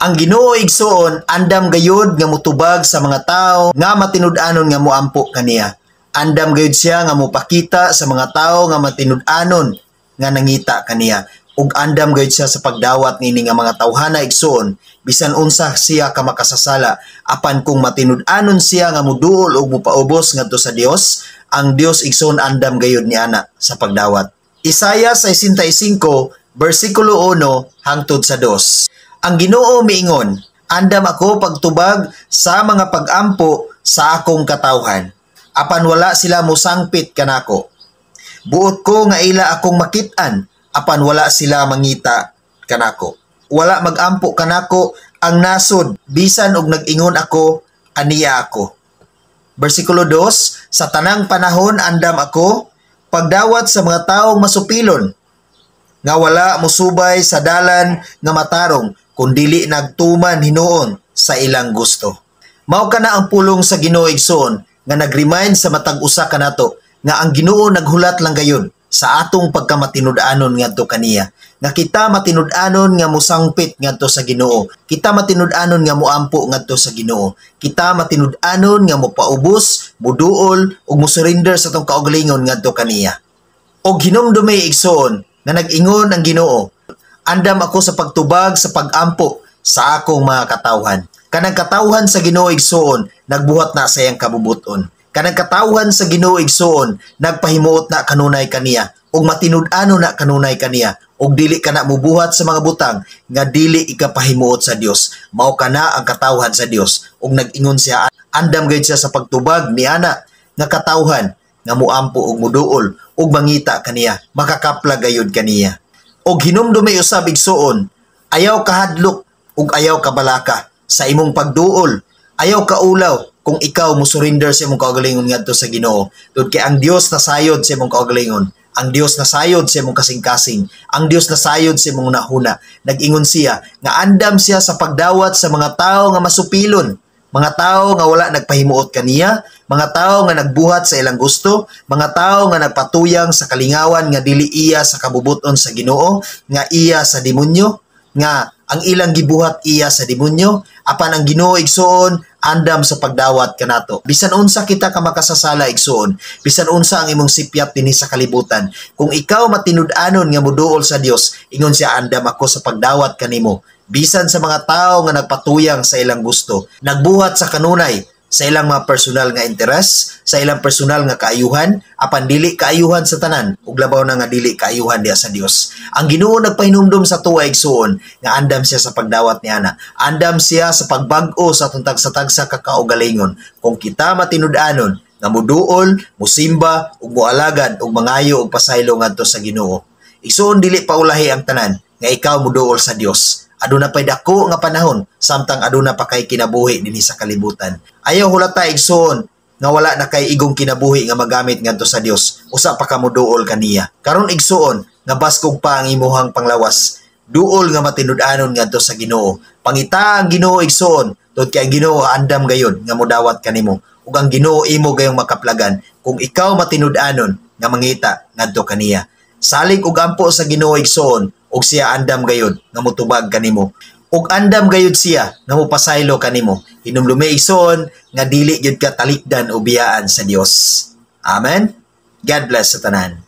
Ang Ginoo, igsuon, andam gayud nga mutubag sa mga tao nga matinud-anon nga moampo kaniya. Andam gayud siya nga mopakita sa mga tao nga matinud-anon nga nangita kaniya. Ug andam gayud siya sa pagdawat niini nga mga tawhana, igsuon, bisan unsa siya ka makasasala, apan kung matinud-anon siya nga muduol ug mupaubos ngadto sa Dios, ang Dios, igsuon, andam gayud ni ana sa pagdawat. Isaiah 65 bersikulo 1 hangtod sa 2. Ang Ginoo miingon, "Andam ako pagtubag sa mga pagampo sa akong katawhan. Apan wala sila mosangpit kanako. Buot ko nga ila akong makit-an, apan wala sila mangita kanako. Wala magampo kanako ang nasod, bisan og nag-ingon ako, aniya ako." Bersikulo 2, "Sa tanang panahon andam ako pagdawat sa mga taong masupilon, nga wala mosubay sa dalan nga matarong, kundili nagtuman hinuon sa ilang gusto." Mao kana ang pulong sa Ginoo, igsoon, nga nag-remind sa matag usa kanato nga ang Ginoo naghulat lang gayud sa atong pagkamatinud-anon ngadto kaniya. Nga kita matinud-anon nga mosangpit ngadto sa Ginoo. Kita matinud-anon nga moampo ngadto sa Ginoo. Kita matinud-anon nga mopaubos, moduol ug mosurrender sa atong kaugalingon ngadto kaniya. Og hinumdumi, igsoon, nga nag-ingon ang Ginoo, "Andam ako sa pagtubag sa pagampo sa akong mga katawhan." Kanang katawhan sa Ginoo, igsoon, nagbuhat na sa iyang kabubuton. Kanang katawhan sa Ginoo, igsoon, nagpahimuot na kanunay kaniya ug matinud-anon na kanunay kaniya ug dili ka na mubuhat sa mga butang nga dili ikapahimuot sa Dios. Mao kana ang katawhan sa Dios ug nag-ingon siya, andam gayud siya sa pagtubag ni ana nga katawhan nga muampo ug muduol ug mangita kaniya, makakapla gayud kaniya. Og hinumdumi usab, igsuon, ayaw kahadlok ug ayaw kabalaka sa imong pagduol, ayaw kaulaw kung ikaw mo surrender sa imong kaugalingon ngadto sa Ginoo. Tungod kay ang Dios nasayod sa imong kaugalingon. Ang Dios nasayod sa imong kasing-kasing. Ang Dios nasayod sa imong hunahuna. Nag-ingon siya nga andam siya sa pagdawat sa mga tao nga masupilon, mga tao nga wala nagpahimuot kaniya, mga tao nga nagbuhat sa ilang gusto, mga tao nga nagpatuyang sa kalingawan nga dili iya sa kabubuton sa Ginoo, nga iya sa demonyo, nga ang ilang gibuhat iya sa demonyo, apan ang Ginoo, igsuon, andam sa pagdawat kanato. Bisan unsa kita ka makasasala, igsuon, bisan unsa ang imong sipyat dinhi sa kalibutan, kung ikaw matinud-anon nga moduol sa Dios, ingon siya, "Andam ako sa pagdawat kanimo." Bisan sa mga tao nga nagpatuyang sa ilang gusto, nagbuhat sa kanunay sa ilang mga personal nga interes, sa ilang personal nga kaayuhan, apan dili kaayuhan sa tanan, ug labaw na nga dili kaayuhan diha sa Dios. Ang Ginoo nagpahinumdum sa tuwa, igsuon, nga andam siya sa pagdawat ni ana. Andam siya sa pagbag-o sa atong tagsa-tagsa ka kaugalingon. Kung kita matinud-anon nga muduol, musimba ug mualagad ug mangayo og pasaylo ngadto sa Ginoo. Igsuon, dili pa ulahi ang tanan nga ikaw muduol sa Dios. Aduna pay dako nga panahon samtang aduna pa kay kinabuhi dinhi sa kalibutan. Ayaw hulata, igsuon, nga wala na kay igong kinabuhi nga magamit ngadto sa Dios. Usa pa ka moduol kaniya. Karon, igsuon, nga baskog pa ang imuhang panglawas, duol nga matinud-anon ngadto sa Ginoo. Pangita ang Ginoo, igsuon, tungod kay ang Ginoo andam gayon nga modawat kanimo. Ug ang Ginoo imo gayong makaplagan kung ikaw matinud-anon nga mangita ngadto kaniya. Salig og ampo sa Ginoo, igsuon, ug siya andam gayud nga motubag kanimo. Ug andam gayud siya nga mopasaylo kanimo. Hinumdumi, igsuon, nga dili gyud ka talikdan o biyaan sa Dios. Amen. God bless sa tanan.